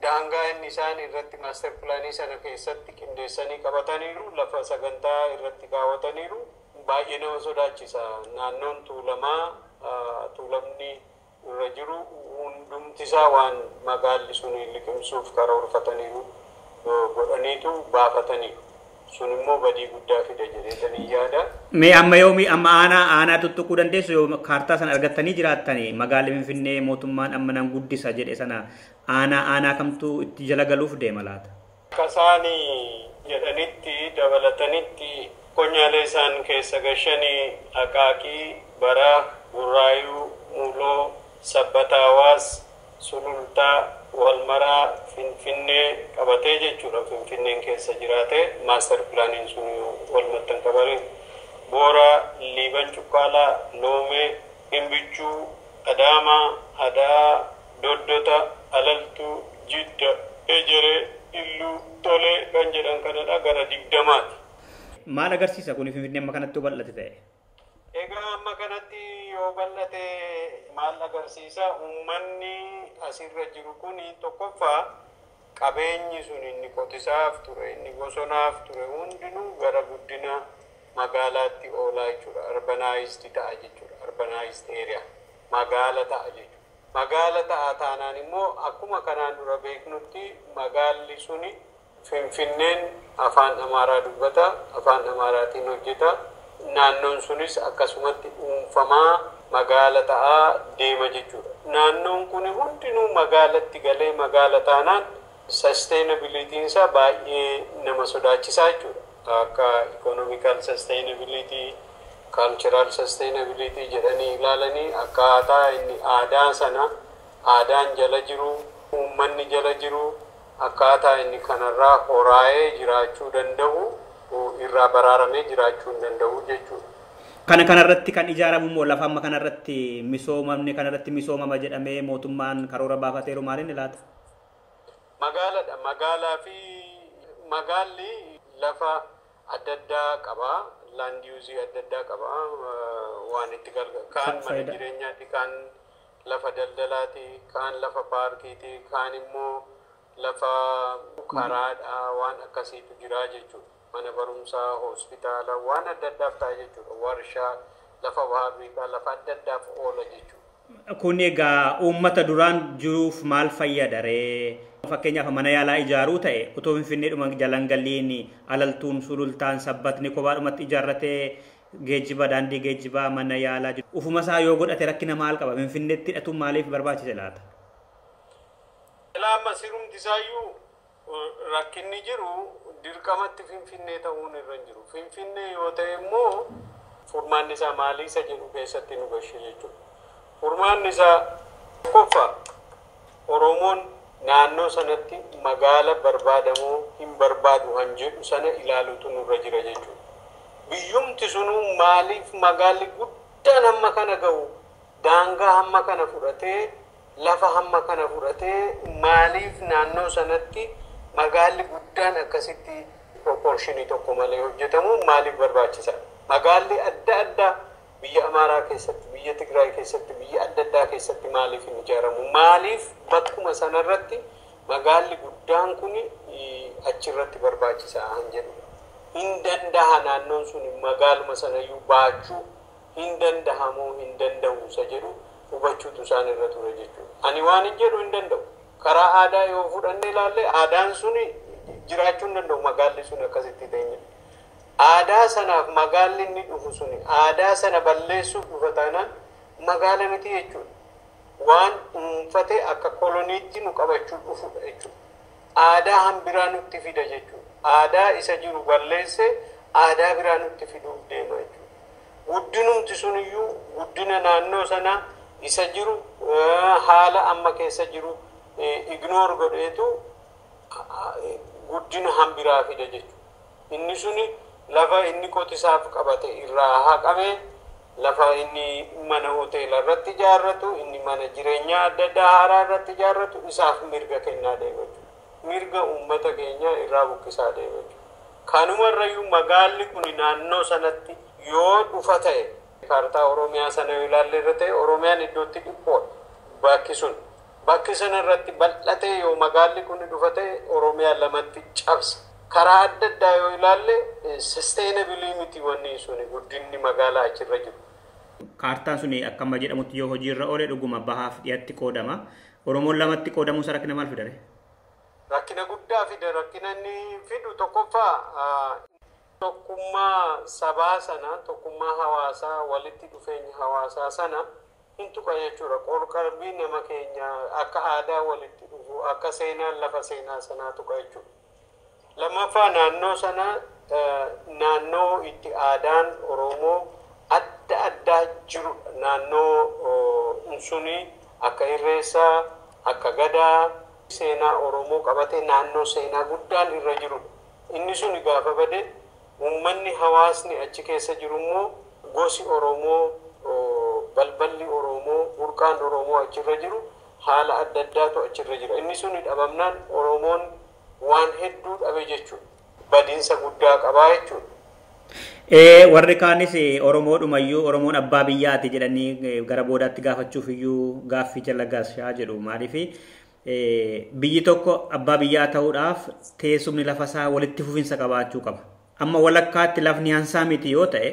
[SPEAKER 8] daangaa inni isaan irratti maaster pilaanii sana keessatti qindeessanii qabataniiru, lafa sagantaa irratti kaawwataniiru. Baay'ee nama sodaachisa. Naannoon tuulamaa tuulamni irra jiru hundumtisaa waan magaalli sun liqimsuuf karoorfataniiru godhaniitu baafataniiru. Sun immoo badii guddaa fida jedheetanii yaada.
[SPEAKER 3] Mee amma yoomii amma aanaa tuttuquu dandeessu yoo kaartaa sana argattanii jiraattanii magaalli Finfinnee mootummaan amma nan guddisa jedhe sana aanaa kamtu itti jala galuuf deema laata?
[SPEAKER 8] Akka isaanii jedhanitti dabalatanitti qonyaalee isaan keessa gashanii Aqaaqii, Baraa, Burraayuu, Muloo, Sabbataawaas, Sulultaa, Walmaraa, Finfinnee qabatee jechuudha. Finfinneen keessa jiraate maaster pilaaniin sun walmattan qabare. Booraa, Liiban Cuqqaalaa, Loomee, Himbichuu, Adaamaa, Adaa, Doddota, Alaltuu, Jidda, Ejeree, Illuu, Tolee kan jedhan kanadha gara 20ti.
[SPEAKER 3] Maal agarsiisa kun Finfinnee amma kanatti yoo bal'ate ta'e?
[SPEAKER 8] Egaa amma kanatti yoo bal'ate maal agarsiisa? Uummanni asirra jiru kun tokkoffaa qabeenyi sun inni qotisaaf ture, inni bosonaaf ture hundinuu gara guddina magaalaatti oolaa jechuudha. Urbanaayizd ta'a jechuudha. Urbanaayizd area magaala ta'a jechuudha. Magaala ta'a taanaan immoo akkuma kanaan dura beeknutti magaalli suni Finfinneen afaan Amaaraa dubbata, afaan Amaaraatiin hojjeta. Naannoon sunis akkasumatti dhuunfamaa magaala ta'aa deema jechuudha. Naannoon kun hundinuu magaalatti galee magaala taanaan sustainabilitiin isaa baay'ee nama sodaachisaa jechuudha. Akka economical sustainability, cultural sustainability jedhanii ilaalanii akkaataa inni aadaa sana aadaan jala jiru, uummanni jala jiru, akkaataa inni kanarraa horaa'ee jiraachuu danda'u irraa baraaramee jiraachuu hin danda'u jechuudha.
[SPEAKER 3] Kana kanarratti kan ijaaramu immoo lafa amma kanarratti misoomamne kanarratti misoomama jedhamee mootummaan karoora baafateeru maaliin laata?
[SPEAKER 8] Magaaladha. Magaalaa fi magaalli lafa adda addaa qaba. Land use adda addaa qaba. Waan itti gargaaru. Kaan mana jireenyaati, kaan lafa daldalaati, kaan lafa paarkiiti, kaan immoo lafa karaadha waan akkasiitu jira jechuudha. Mana barumsaa, hospitaala, waan adda addaaf ta'a jechuudha. Warshaa, lafa faabrikaa, lafa adda addaaf oola jechuudha.
[SPEAKER 3] Kun egaa uummata duraan jiruuf maal fayyada ree? Fakkeenyaaf mana yaalaa ijaaruu ta'e otoo Finfinneedhuma jalan galiin Alaltuun, Sulultaan, Sabbatni kophaadhumatti ijaarratee geejjiba, daandii geejjibaa, mana yaalaa jiru. Ufuma isaa yoo godhate rakkina maal qaba? Finfinneetti hidhatuun maaliif barbaachise laata?
[SPEAKER 8] Amma sirumti isaayyuu rakkinni jiru dirqamatti Finfinnee ta'uun irra hin jiru. Finfinnee yoo ta'e immoo furmaanni isaa maalii isa jedhu keessatti nu gashe jechuudha. Furmaanni isaa tokkoffaa Oromoon naannoo sanatti magaala barbaadamoo hin barbaadu han jedhu sana ilaaluutu nurra jira jechuudha. Biyyumti sunuu maaliif magaalli guddaan hamma kana ga'u daangaa hamma kana fudhatee lafa hamma kana fudhatee maaliif naannoo sanatti magaalli guddaan akkasitti proportionii tokko malee hojjetamu maaliif barbaachisa? Magaalli adda addaa biyya Amaaraa keessatti, biyya Tigraay keessatti, biyya adda addaa keessatti maaliif hin ijaaramu? Maaliif bakkuma sanarratti magaalli guddaan kun achirratti barbaachisaa han jedhudha. Hin danda'a naannoon sun magaaluma sanayyuu baachuu hin dandahamoo hin danda'u isa jedhu hubachuutu isaan irra ture jechuudha. Ani waan hin jedhu hin danda'u. Karaa aadaa yoo fudhanne ilaalle aadaan sun jiraachuu hin danda'u magaalli sun akkasitti ta'e. Aadaa sanaaf magaalli inni dhufu suni aadaa sana balleessuuf dhufa taanaan magaala miti jechuudha. Waan dhuunfatee akka koloniitti nu qabachuu dhufudha jechuudha. Aadaa hambiraa nutti fida jechuudha. Aadaa isa jiru balleessee aadaa biraa nutti fiduuf deema jechuudha. Guddinumti suniyyuu guddina naannoo sanaa isa jiru haala amma keessa jiru ignoor godheetu guddina hambiraa fida jechuudha. Inni suni lafa inni qotisaaf qabate irraa haqame lafa inni mana hoteela irratti ijaarratu inni mana jireenyaa adda addaa haaraa irratti ijaarratu isaaf mirga kennaa deema jechuudha. Mirga uummata keenyaa irraa buqqisaa deema jechuudha. Kanumarrayyuu magaalli kun naannoo sanatti yoo dhufa ta'e kaartaa Oromiyaa sana yoo ilaalle irra ta'e Oromiyaan iddootti dhiphoodha bakki sun. Bakki sana irratti bal'atee yoo magaalli kun dhufa ta'e Oromiyaa lamatti cabsa. Karaa adda addaa yoo ilaalle sustainability miti wanni suni guddinni magaalaa achirra jiru.
[SPEAKER 3] Kaartaan suni akka amma jedhamutti yoo hojiirra oole dhuguma bahaaf dhiyaatti qoodama. Oromoon lamatti qoodamuu isaa rakkina maal fidare?
[SPEAKER 8] Rakkina guddaa fida. Rakkina inni fidu tokkoffaa tokkummaa sabaa sana, tokkummaa hawaasaa, walitti dhufeenya hawaasaa sana hin tuqa jechuudha. Qorqalbii nama keenya akka aadaa walitti dhufu, akka seenaan lafa seenaa sanaa tuqa jechuudha. Lammaffaa naannoo sana naannoo itti aadaan Oromoo adda addaa jiru naannoo suni akka Irreessaa, akka Gadaa seenaa Oromoo qabatee naannoo seenaa guddaan irra jiru. Inni suni gaafa bade uummanni hawaasni achi keessa jiru immoo gosi Oromoo, balballi Oromoo, burqaan Oromoo achirra jiru haala adda addaatu achirra jira. Inni suni dhabamnaan Oromoon waan hedduu dhabe jechuudha. Badiinsa guddaa qabaa jechuudha.
[SPEAKER 3] Warri kaanis Oromoodhumayyuu Oromoon abbaa biyyaati jedhanii gara boodaatti gaafachuuf iyyuu gaaffii jala gashaa jedhu. Maaliif biyyi tokko abbaa biyyaa ta'uudhaaf teessumni lafa isaa walitti fufinsa qabaachuu qaba. Amma walakkaatti lafni hansaa miti yoo ta'e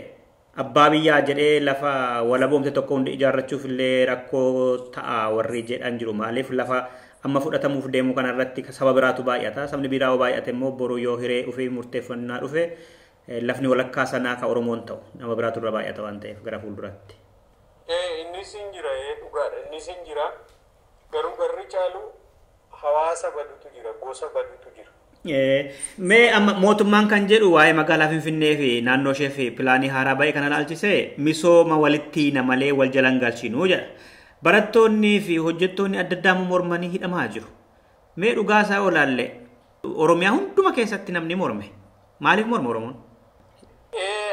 [SPEAKER 3] abbaa biyyaa jedhee lafa walaboomte tokko hundi ijaarrachuuf illee rakkoo ta'a warri jedhan jiru. Maaliif lafa amma fudhatamuuf deemu kanarratti saba biraatu baay'ata. Sabni biraa yoo baay'ate immoo boru yoo hiree ofii murteeffannaa dhufe lafni walakkaa sanaa ka Oromoon ta'u nama biraatu irra baay'ata waan ta'eef gara fuulduraatti.
[SPEAKER 8] Innis hin jira dhugaadha. Innis hin jira. Garuu garri caalu hawaasa badutu jira, gosa badutu jira.
[SPEAKER 3] Mee amma mootummaan kan jedhu waa'ee magaalaa Finfinnee fi naannoo ishee fi pilaanii haaraa ba'e kana ilaalchisee misooma walitti namalee wal jalan galchinuu jedha. Barattoonni fi hojjettoonni adda addaa mormanii hidhamaa jiru. Mee dhugaa isaa olaalle Oromiyaa hunduma keessatti namni morme. Maaliif morma Oromoon?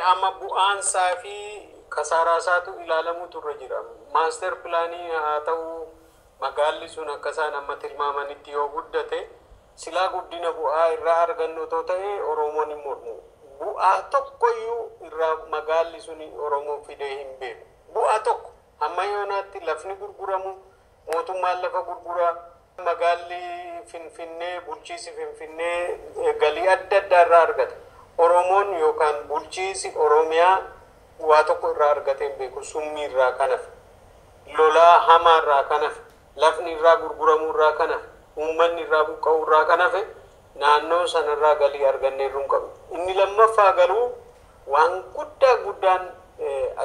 [SPEAKER 8] Amma bu'aan isaa fi kasaaraa isaatu ilaalamuutu irra jira. Maaster pilaanii haa ta'u magaalli sun akka isaan amma tilmaamanitti yoo guddate silaa guddina bu'aa irraa argannu otoo ta'e Oromoon hin mormu. Bu'aa tokkoyyuu irraa magaalli sun Oromoo fidee hin beeku. Bu'aa tokko amma yoonaatti lafni gurguramu mootummaan lafa gurguraa magaalli Finfinnee bulchiisi Finfinnee galii adda addaa irraa argata. Oromoon yookaan bulchiisi Oromiyaa waa tokko irraa argatee hin beeku. Summii irraa kanaaf, lolaa hamaa irraa kanaaf, lafni irraa gurguramuu irraa kanaaf, uummanni irraa buqqa'uu irraa kanaaf naannoo sanarraa galii argannee irra hin qabnu. Inni lammaffaa garuu waan guddaa guddaan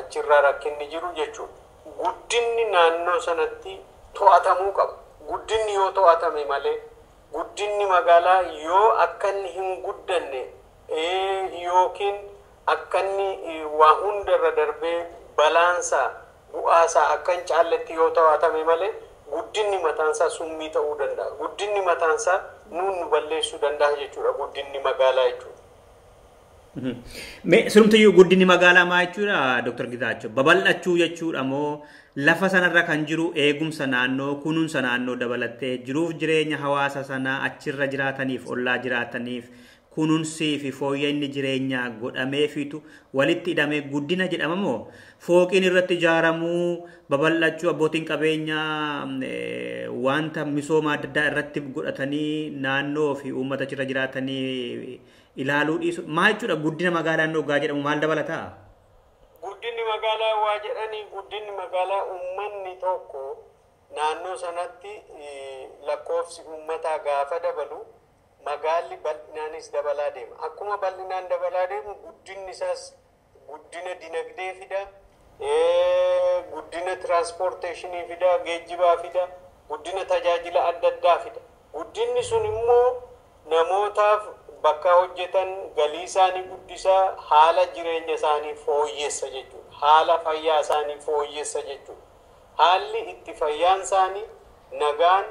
[SPEAKER 8] achirraa rakkinni jiru jechuudha. Guddinni naannoo sanatti to'atamuu qaba. Guddinni yoo to'atame malee Guddinni magaalaa yoo akka inni hin guddanne yookiin akka inni waa hundarra darbee balaansaa bu'aasaa akka hin caalletti yoo to'atame malee guddinni mataansaa summii ta'uu danda'a. Guddinni mataansaa nuun nu balleessuu danda'a jechuudha guddinni magaalaa jechuudha.
[SPEAKER 3] Mee surumtiyyuu guddinni magaalaa maa jechuudha Dr. Gitaachoo? Babal'achuu jechuudha moo lafa sanarra kan jiru eegumsa naannoo kunuunsa naannoo dabalattee jiruuf jireenya hawaasa sanaa achirra jiraataniif ollaa jiraataniif kunuunsii fi fooyya'inni jireenyaa godhameefiitu walitti hidhamee guddina jedhama moo fooqiin irratti ijaaramuu babal'achuu abbootiin qabeenyaa wanta misooma adda addaa irratti godhatanii naannoo fi uummata achirra jiraatanii ilaaluu dhiisu maal jechuudha guddina magaalaa dhugaa jedhamu maal dabalataa?
[SPEAKER 8] Guddinni magaalaa waa jedhanii guddinni magaalaa uummanni tokko naannoo sanatti lakkoofsi uummataa gaafa dabalu magaalli bal'inaanis dabalaa deema. Akkuma bal'inaan dabalaa deemu guddinni isaas guddina dinagdee fida, guddina tiraanspoorteeshinii fida, geejjibaa fida, guddina tajaajila adda addaa fida. Guddinni sun immoo namootaaf bakka hojjetan galii isaanii guddisaa haala jireenya isaanii fooyyessa jechuudha. Haala fayyaa isaanii fooyyessa jechuudha. Haalli itti fayyaan isaanii nagaan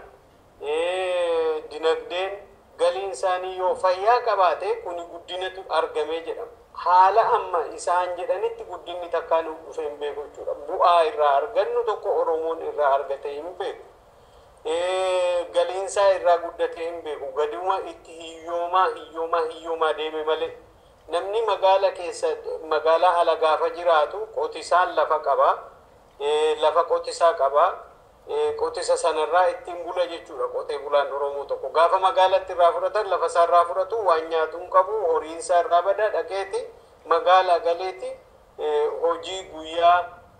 [SPEAKER 8] dinagdeen galiin isaanii yoo fayyaa qabaate kuni guddinatu argamee jedhama. Haala amma isaan jedhanitti guddinni takkaa nuuf dhufee hin beeku jechuudha. Bu'aa irraa argannu tokko Oromoon irraa argatee hin beeku. Galiin isaa irraa guddatee hin beeku. Gaduma itti hiyyoomaa hiyyoomaa hiyyoomaa deeme malee. Namni magaala keessa magaalaa ala gaafa jiraatu qotisaan lafa qaba. Lafa qotisaa qaba. Qotisa sanarraa ittiin bula jechuudha qotee bulaan Oromoo tokko. Gaafa magaalatti irraa fudhatan lafa isaarraa fudhatu waan nyaatu hin qabu horiin isaa irraa bada dhaqeeti magaalaa galeeti hojii guyyaa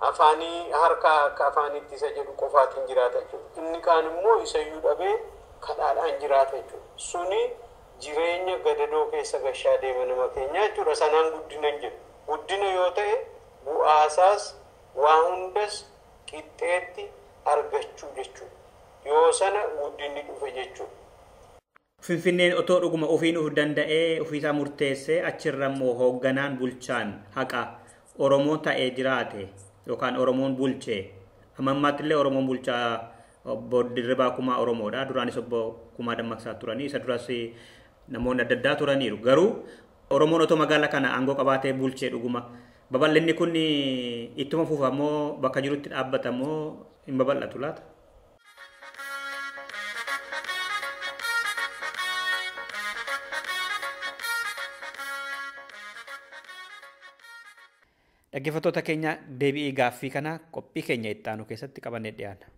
[SPEAKER 8] afaanii harka akka afaanitti isa jedhu qofaatiin jiraata jechuudha. Inni kaan immoo isayyuu dhabee kadhaadhaan jiraata jechuudha. Suni jireenya gadadoo keessa gashaa deema nama keenya jechuudha. Sanaan guddina hin jedhu. Guddina yoo ta'e bu'aasaas waa hundas qixxeetti argachuu jechuudha. Yoo sana guddinni dhufe jechuudha.
[SPEAKER 3] Finfinneen otoo dhuguma ofiin of danda'ee ofiisaa murteessee achirra immoo hoogganaan bulchaan haqa Oromoo ta'ee jiraate yookaan Oromoon bulchee amma ammaatti illee Oromoon bulchaa obbo Dirribaa Kumaa Oromoodha. Duraanis obbo Kumaa Dammaqsaa turanii isa duras namoonni adda addaa turaniiru. Garuu Oromoon otoo magaalaa kana aangoo qabaatee bulchee dhuguma babal'inni kun ittuma fufa moo bakka jirutti dhaabbata moo hin babal'atu laata? Dhaggeeffattoota keenya deebi'ii gaaffii kana qophii keenya itti aanu keessatti qabannee dhiyaanna.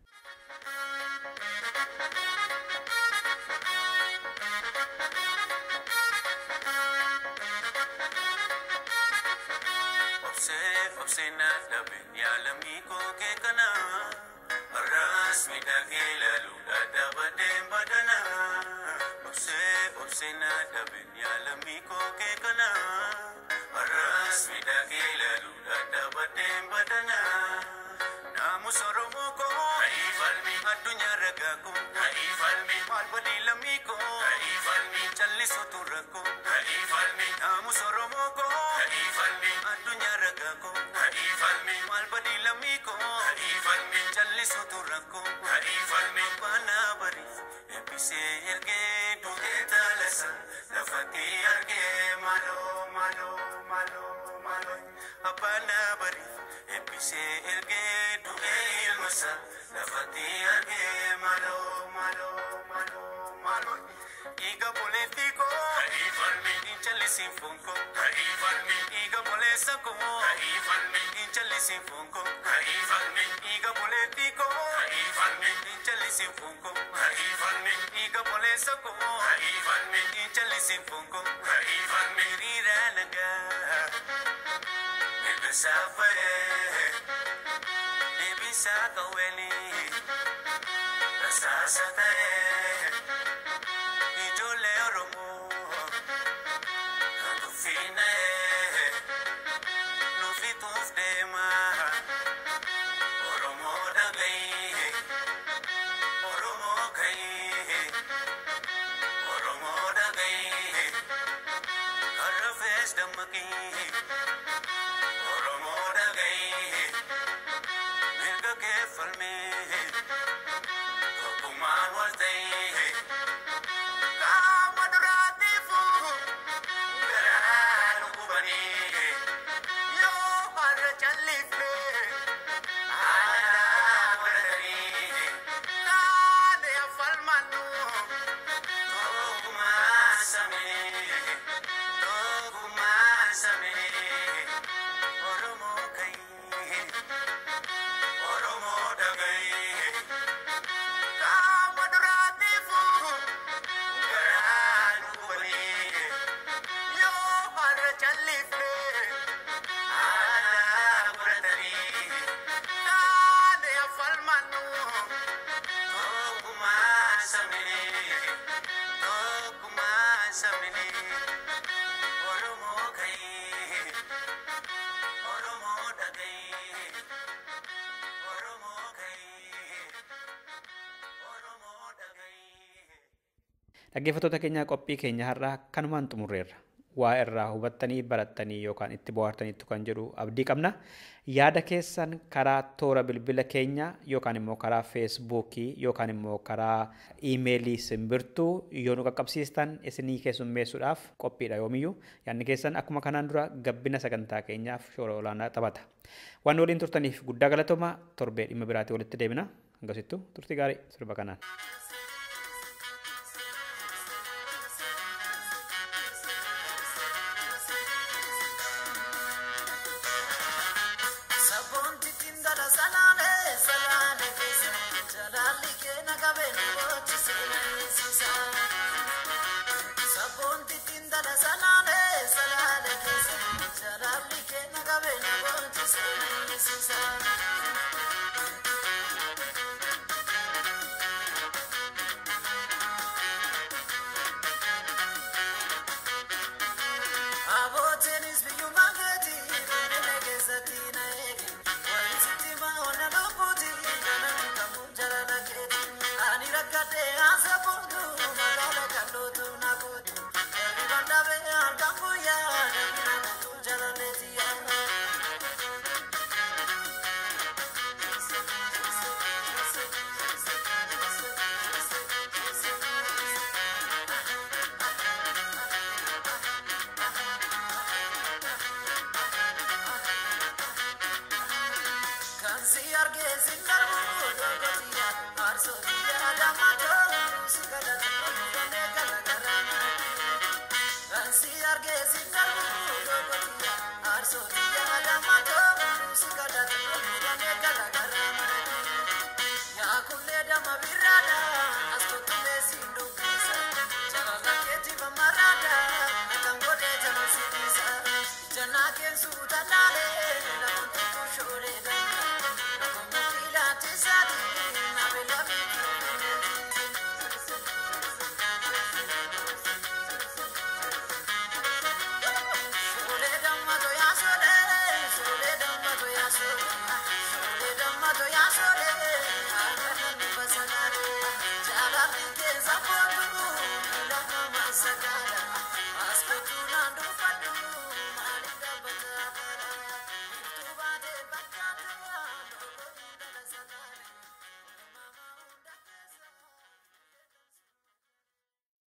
[SPEAKER 6] Oromoo dhagahi, Oromoo kahi. Atis dammaqii Oromoo dhaga'ii mirga kee falmii tokkummaan wal ta'ii qaama duraatiifu garaa nu gubanii yoo har'a callifne aadaa baratanii taane affalmannu tokkummaa samii tokkummaa samii Oromoo ka'ii Oromoo dhaga'ii qaama duraatiifu garaa nu gubanii yoo har'a callifne aadaa baratanii taane affalmannu tokkummaa samii tokkummaa samii Oromoo ka'ii Oromoo dhaga'ii Oromoo ka'ii Oromoo dhaga'ii.
[SPEAKER 3] Dhaggeeffattoota keenya qophii keenya har'aa kanumaan xumurreerra. Waa irraa hubattanii barattanii yookaan itti bohaartaniittu kan jedhu abdii qabna. Yaada keessan karaa toora bilbila keenya yookaan immoo karaa feesbuukii yookaan immoo karaa iimeelii simbirtuu yoo nu qaqqabsiistan isinii keessummeessuudhaaf qophiidha yoomiyyuu. Yaadni keessan akkuma kanaan dura gabbina sagantaa keenyaaf shoora olaanaa taphata. Waan waliin turtaniif guddaa galatooma torbee dhimma biraatii walitti deebina. Hangasittuu turtii gaarii sirba kanaan.
[SPEAKER 9] Sabonti tindala salaale salaale keessa jalaalli keena qabeen boochisee Sabonti tindala salaale salaale keessa jalaalli keena qabeen boochisee. Abootenis biyyuma keeti finfinnee keessatti na eegi. Wayisitti maa'oona lubbuuti kanaan kamuu jaalala keeti. Ani rakkadhee haasa boondu magaala kalootu na gootu. Hirribaan dhabee halkan guyyaa namni na gootu jaalaleeti yaa. Kansi argee singarbu dogotiya arsotiya damato sikadatu kone kalakara. Kansi argee singarbu dogotiya arsotiya damato sikadatu kone kalakara. Yaakulee dama birada askotume sindukisa jalala keeti bamarada kan godhe jala sidisa jana kensu tanale lafa tutu shooreda.